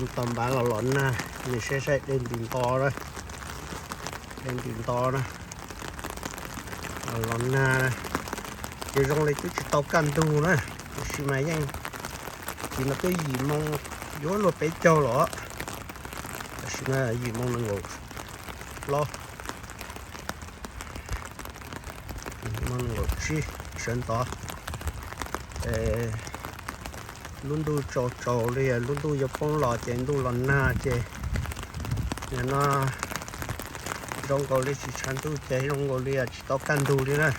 Tos npav los los nag, nws saib saib dej nti nto na, dej nti nto na, los los nag na. Ces zoo li twb tsis tau kaj ntug na, tab sis mas yeej, ces no twb yim moo yuav luag peb caug los, tab sis mas yim moo nees nkaum plaub, yim moo nees nkaum tsib sawv ntxov. Lub ntuj tsaus tsaus li, lub ntuj yuav poob los ces ntuj los nag ces nim no zoo nkaus li tsis tshav ntuj ces zoo nkaus li tsis tau kaj ntug li na.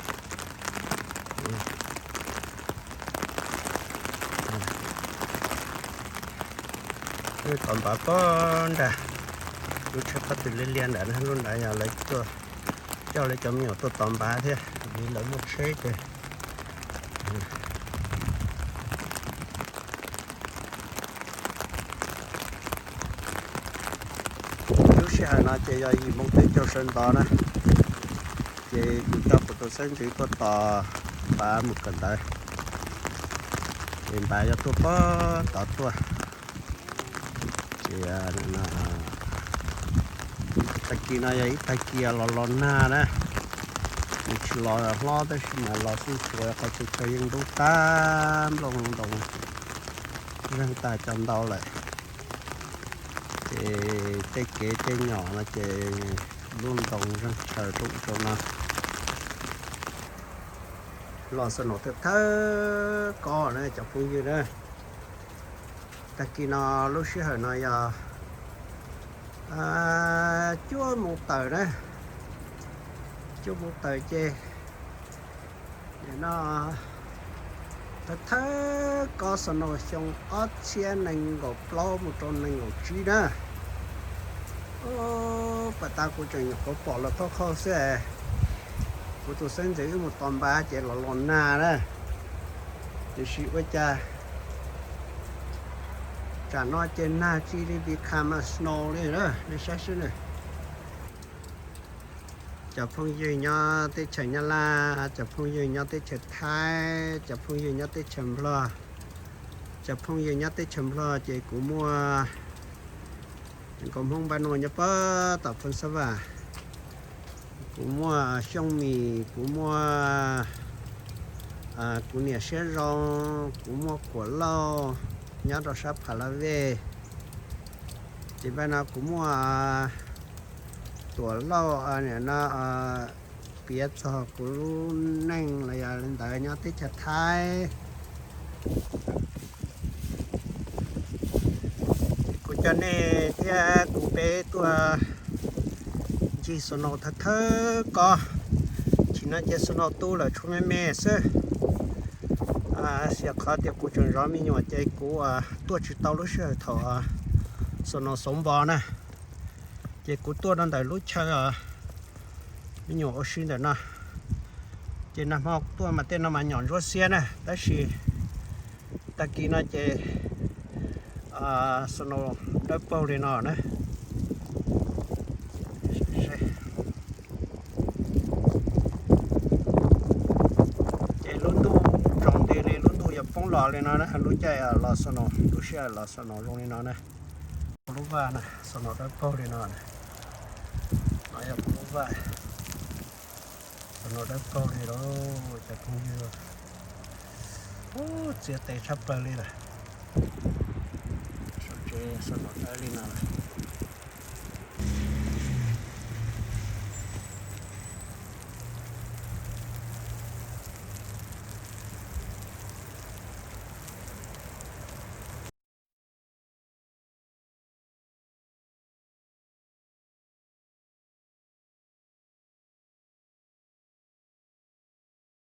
Tos npav pob nrag, lub tsheb pob tw liab liab ntawd na, lub ntawd yog lawv tuaj coj lawv cov me nyuam tuaj tos npav thiab, vim lawv muaj tsheb ces. Lub sij hawm no ces yog yim moo peb caug sawv ntxov na, ces kuv coj kuv tus xeeb ntxwv tuaj tos npav mus kawm ntawv, ces npav yuav tuaj pob tod tuaj. Ces tag kis no yog ib tag kis los los nag na, nws tsis los hlob tab sis mas los xwb tsuas qhov chaw chaw yeej ntub tag nplooj ntoo, zeeg tag cov ntau lawm. Ces tej kev tej nyom no ces lub ntoo zeeg chaw rau no. Los snow thawj thawj koj na cov phooj ywg na. Tag kis no lub sij hawm no yog cuaj moos tawm na, cuaj moos tawm ces nim no thawj thawj koj snow xyoo ob txhiab nees nkaum plaub mus rau nees nkaum tsib na. Pas tas kuv tseem nyuam qhuav pom los taub hau xwb, kuv tus xeeb ntxwv wb mus tos npav ces los los nag na, tiam sis ua cas tsam no ces nag tsis li become snow li na, nej saib seb na. Cov phooj ywg nyob teb chaws Nyab Laj, cov phooj ywg nyob teb chaws Thaib, cov phooj ywg nyob teb chaws Nplog, cov phooj ywg nyob teb chaws Nplog ces kuv muaj nkauj Hmoob npab nuj nyob pob tom Phoos Xab Vam, kuv muaj Xyooj Mim, kuv muaj kuv niam Siab Zoo, kuv muaj Kuam Lauj nyob rau sab Pha La Vej, ces npaj no kuv muaj Tuam Lauj nim no piav txog kuv lub neej los yog li ntawd nyob teb chaws Thaib. Kuv coj nej thiab kuv peb tuaj ncig snow thawj thawj koj. Chim no ces snow tu lawm tshuav me me xwb. Xyov qhov tias kuv tseem zov me nyuam ces kuv tuaj tsis tau lub sij hawm thaum snow xauv npo na. Ces kuv tuaj rau ntawm lub chaw me nyuam ua si ntawm no. Ces nag hmo tuaj mas tej no mas nyom ntsuab xiab na, tab sis tag kis no ces snow dawb paug li no na. Ces lub ntuj tsaus nti li, lub ntuj yuav poob los li no na, lub caij los snow, lub sij hawm los snow zoo li no na. Kuv lub vaj na, snow dawb paug li no. No yog kuv lub vaj, snow dawb paug li lauj cov phooj ywg. Ub, txias tes tshaj plaws li lawm. Saum tsev snow dawb li no lawm.